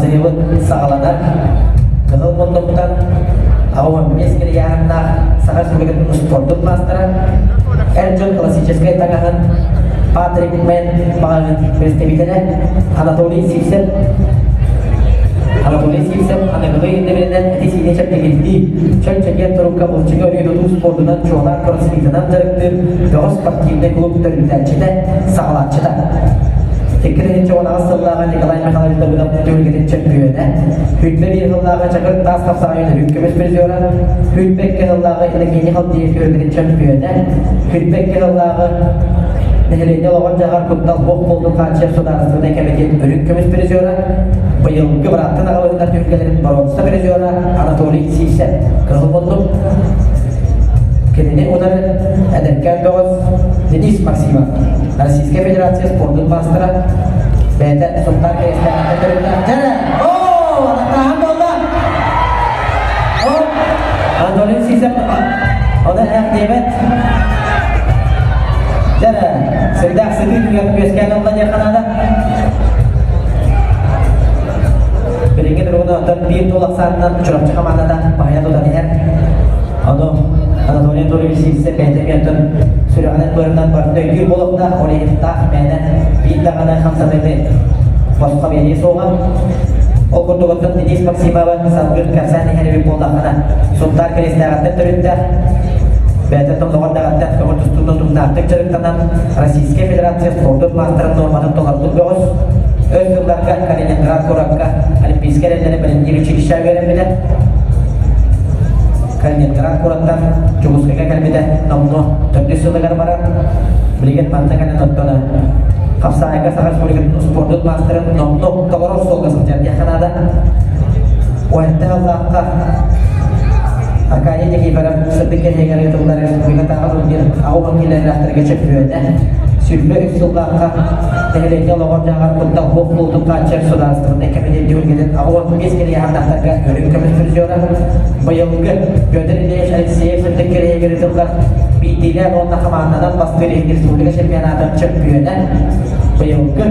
Хапсыһыыбыт саҕаланар. Кыһыл муннуктан 85 килийааһыннаах Саха Республикатын успуордун маастара, эр дьон классическай таҥаһын Патрик Мэн маҕаһыын представителэ Анатолий Сивцев Анатолий Сивцев аныгылыы ирдэбилинэн эти-сиини чэбдигирдии, чөл-чэгиэн турукка булчугу өрүү тутуу спордунан чуолаан кроссфитынан дьарыктыыр бөҕө спортивнай клуб төрүттээччитэ, саҕалааччыта. 2018 сыллааҕы Николай Михайлович Давыдов түһүлгэтин чөмпүйүөнэ, 21 сыллааҕы Чакыр таас хапсаҕайын үрүҥ көмүс призера, 22 сыллааҕы Иннокентий Халдеев түһүлгэтин чөмпүйүөнэ, 22 сыллааҕы нэһилиэнньэ олоҕун-дьаһаҕар куттал суох буолтун хааччыйар судаарыстыбаннай кэмитиэт үрүҥ көмүс призера, быйылгы бырааттын аҕалыһыннар түһүлгэлэрин боруонса призера Анатолий Сивцев кыһыл муннук. Кинини утары эдэркээн бөҕөс Денис Максимов, Российскай Федерация спордун маастара, бэйэтэ Сунтаар Кириэстээҕиттэн төрүттээх. Дьэ, оо, атахтааһын буолла! О, Анатолий Сивцев ону ээх диэбэт. Дьэ, сырдаах сытыы түгэн үөскээн ылла диэххэ наада. Билиҥҥи туругунан оттон биир туол ахсаанынан Чурапчы хамаандата баһыйа тутан иһэр. Ону Анатолий Анатольевич Сивцев бэйэтэ эмиэ оттон сүрэҕинэн-быарынан барытын өйдүүр буолуохтаах, ол иһин таах мээнэ биир даҕаны хамсаныыны босхо биэриэ суоҕа. Ол курдук оттон Денис Максимова салгыы кэпсээн иһэр эбит буоллаххына, Сунтаар Кириэстээҕиттэн төрүттээх, бэйэтэ томноҕор даҕаттан көҥүл тустуутун тумнаахтык дьарыктанан Российскай Федерация спордун маастарын нуорматын толорбут бөҕөс. Өр сылларга Калининград куоракка Олимпийскай эрэллэри бэлэмниир училище үөрэммитэ. Калининград куораттан Дьокуускайга кэлбитэ номнуо төрдүс сылыгар барар. Билигин манна кэлэн оттон хапсаайга Саха Республикатын спордун маастарын номнуо толорор суолга сылдьар диэххэ наада. Уһэнтэ аллаахха Аркадий Никифоров сырдык кэриэгэр ыытыллар республикатааҕы турнир аҕа киилэлээхтэргэ чөмпүйүөнэ, 23 сыллаахха нэһилиэнньэ олоҕор-дьаһаҕар куттал суох буолуутун хааччыйар судаарыстыбаннай кэмитиэт түһүлгэтин 85 килийааннаахтарга үрүҥ көмүс призера, быйылгы Петр Ильич Алексеев сырдык кэриэгэр ыытыллар биирдиилээн уонна хамаанданан бастыыр иһин республика чемпионатын чөмпүйүөнэ, быйылгы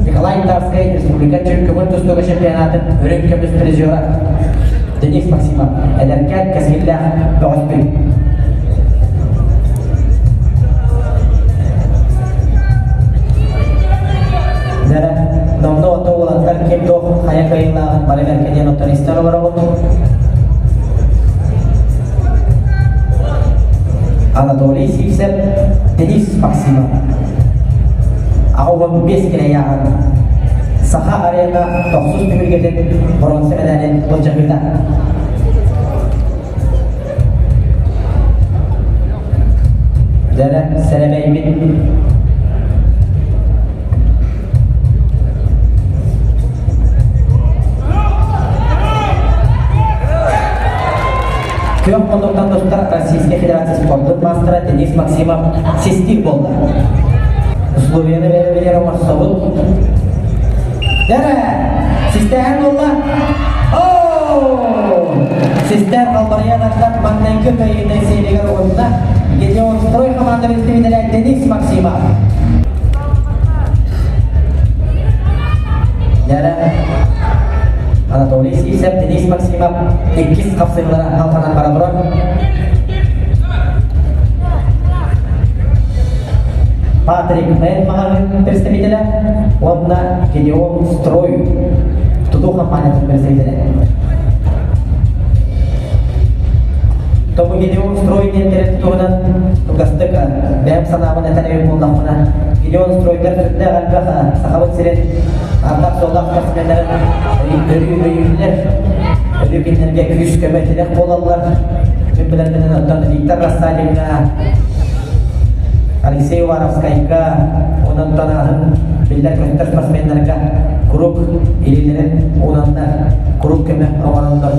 Николай Тарскай республика көҥүл тустууга чемпионатын үрүҥ көмүс призера Денис Максимов эдэркээн кэскиллээх бөҕөспүт. Дьэрэ, номнуо ото уолаттар ким туох хайа кыайыылааҕын бары бэркэ диэн оттон истэн олоробут. Анатолий Сивцев, Денис Максимов. 85 килэйээҕин Саха арена тохсус түһүлгэтин боруонса мэдээлин былдьаһыыта. Дьэрэ сэрэбэйбит Күөх муннуктан тустар Российскай Федерация спордун маастара Денис Максимов систик буолла. Условияны бэйэ-бэйэлэр оҥорсобут. Дэрэ! Систээһин буолла. Оо! Систээн халбарыйан ардах маҥнайгы кыайыыны сиэлигэр угунна. Гедеон строй команда представителя Денис Максимов. Дэрэ! Анатолий Сивцев, Денис Максимов иккис хапсыһыылара халҕанан бара турар. Патрик Мэн маҕаһыын представителэ уонна Гедеон Строй тутуу компаниятын представителэ. Тобу Гедеон Строй диэн тэрилтэ туһунан кылгастык бэйэм санаабын этэр эбит буоллахпына, Гедеон Стройдар сүрдээх элбэх Сахабыт сирин ардах-суоллаах спортсменнарын өрүү өйүүллэр, өрүү кинилэргэ күүс-көмө тирэх буолаллар. Мин билэрбинэн оттон Виктор Рассадиҥҥа, Алексей Уваровскайга, онон атын биллэр-көстөр спортсменнарга куруук илиилэрин уунаннар, куруук көмө оҥороннор,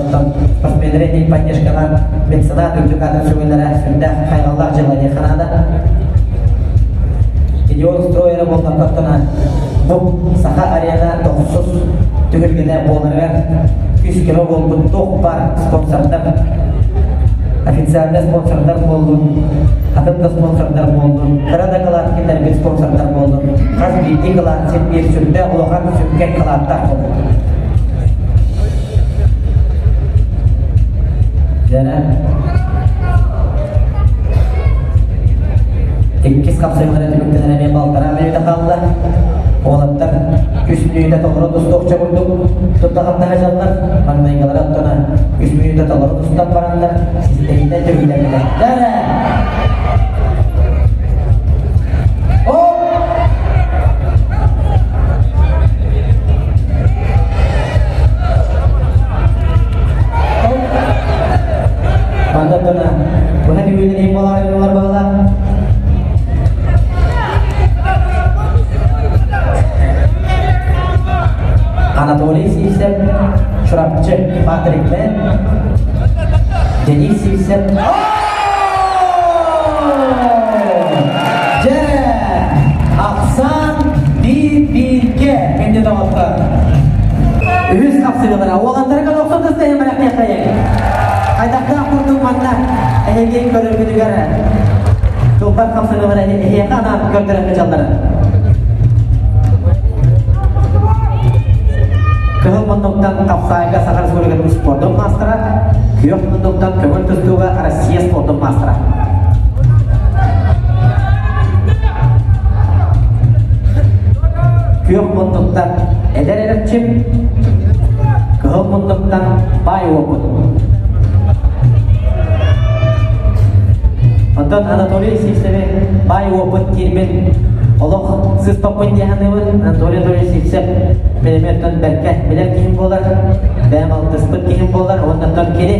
спортсменнары иһин поддержкалаан меценат үрдүк аатын сүгэлэрэ сүрдээх хайҕаллаах дьыала диэххэ наада. Идеол стройера буоллахтарына бу Саха арена тохсус түһүлгэтэ буоларыгар күүс-көмө буолбут туох баар спонсордар, официальный спонсордар буоллун, атын да спонсордар буоллун, кыра да кылаат киллэрбит спонсордар буоллун, хас биирдии кылаат син биир сүрдээх улахан сүҥкэн кылааттаах буолбут. Дьэрэ. Иккис хапсыһыылара түмүктэнэр эмиэ балтараа мүнүүтэ хаалла. Уолаттар үс мүнүүтэ толору тустуохча курдук туттахаттаһа дьаллар. Маҥнайгылара оттона үс мүнүүтэ толору тустан бараннар систэриинэн түмүктэммитэ. Дьэрэ! Манна быһа түгүнэн болар баҕала. Анатолий Сивцев, Чурапчы Патрик Мэн, Денис Сивцев. Дьэ, ахсаан биир-бииргэ күндү доҕоттор. Үһүс хапсыһыылара уолаттарга 90 тыстыһын бэлэхтиэхтэйин. Хайдахтаах курдук манна эһиги көрөргүтүгэр тулбар хапсыһыылара эһиэхэ анаан көрдөрөн сылдьалларын. Кыһыл муннуктан Тапсаайга Саха Республикатын спордун маастара, күөх муннуктан көҥүл тустууга Россия спордун маастара. Күөх муннуктан эдэр эрчим, кыһыл муннуктан баай уопут. Онтон Анатолий Сивцеви баай уопут киирбит олох сыспаппын дии саныыбын. Анатолий Анатольевич Сивцев мин бэркэ билэр киһим буолар, бэйэм алтыспыт киһим буолар. Уонна кини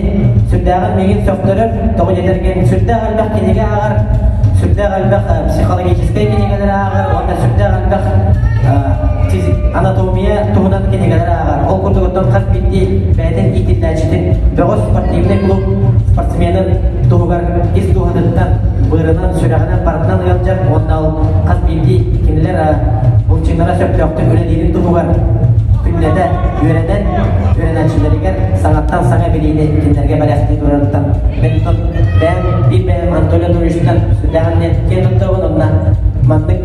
сүрдээҕин миигин сөхтөрөр, тоҕо диэтэргин сүрдээх элбэх кинигэ ааҕар, сүрдээх элбэх психологическай кинигэлэри ааҕар уонна сүрдээх элбэх анатомия туһунан кинигэлэри ааҕар. Ол курдук оттон хас биирдии бэйэтин иитиллээччитин бөҕөс спортивный клуб спортсменын туһугар ис дууһатыттан, быарынан, сүрэҕинэн барытынан ыалдьар уонна ол хас биирдии кинилэр булчуҥнара сөптөөхтүк үлэлиирин туһугар күннэтэ үөрэнэн, үөрэнээччилэригэр саҥаттан саҥа билиини кинилэргэ бэлэхтии турарыттан мин бэйэм биир бэйэм Анатолий Анатольевичтан сүрдээҕин киэн туттабын уонна маннык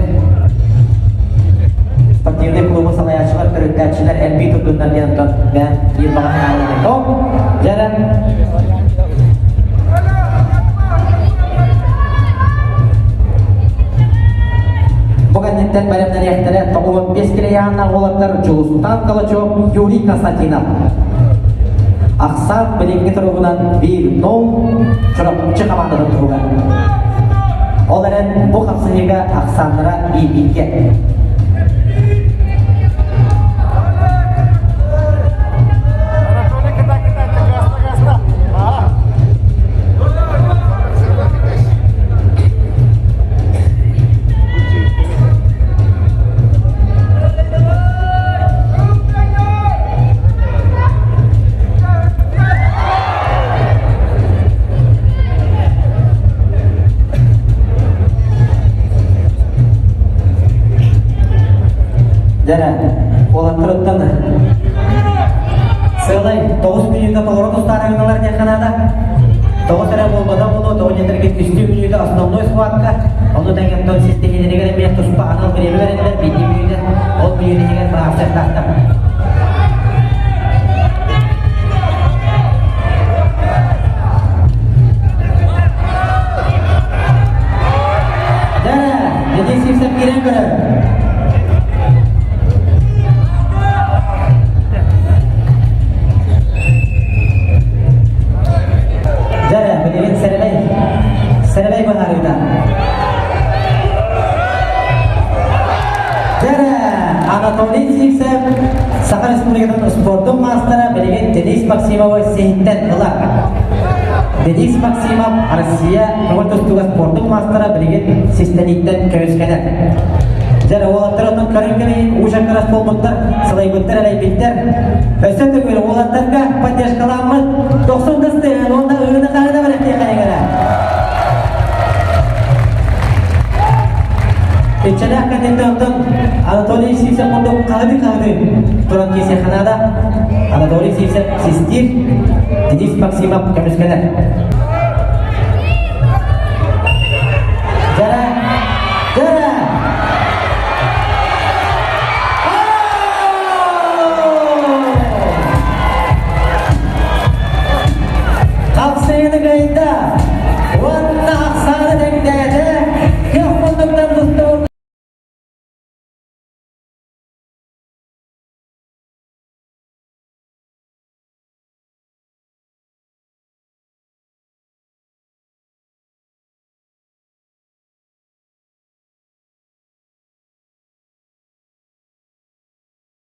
спортивный клубу салайааччылар, төрүттээччилэр элбии турдуннар диэн оттон бэйэм биир баҕа санааларым. Дьэрэн Бу кэнниттэн бэлэмнэниэхтэрэ 95 килэйээннээх уолаттар Дьулустаан Калачев, Юрий Константинов. Ахсаан билиҥҥи туругунан 1-0 Чурапчы хамаандатын туһугар. Ол эрэн бу хапсыһыыга ахсааннара биир-бииргэ. Дьэрэ, уолаттарыттан сыалай 9 мүнүүтэ толору тустаары гыналар диэххэ наада. Тоҕус эрэ буолбата буолуо, тоҕо диэтэргит үстүү мүнүүтэ основной схватка, ону тэҥэ систиһиилэригэр эмиэ туспа анал бириэмэ бэриллэр, биирдии мүнүүтэ, ол мүнүүтэ иһигэр быһаарсыахтаахтар. Да, Денис Сивцев киирэн көрөр. Дьэ, билигин сэрэмэй, сэрэмэй быһаарыыта. Дьэ, Анатолий Сивцев, Саха Республикатын спордун маастара билигин Денис Максимовы сиһиттэн ылар. Денис Максимов Россия көҥүл тустууга спордун маастара билигин систэнииттэн көмүскэнэр. Дьэ, уолаттар отон көрөн кэлин уу чакырас буолбуттар, сылайбыттар, элэйбиттэр. Өссө төгүл уолаттарга поддержкаламмыт 90 тыстыһын уонна ыһыыны хаһыына бэлэхтиэххэ Иччэлээх кэнниттэн онтон Анатолий Сивцев курдук хаһыты-хаһыты туран киирсиэххэ наада. Анатолий Сивцев систиир, Денис Максимов көмүскэнэр. Дьара! Дьара! Лена кыайда!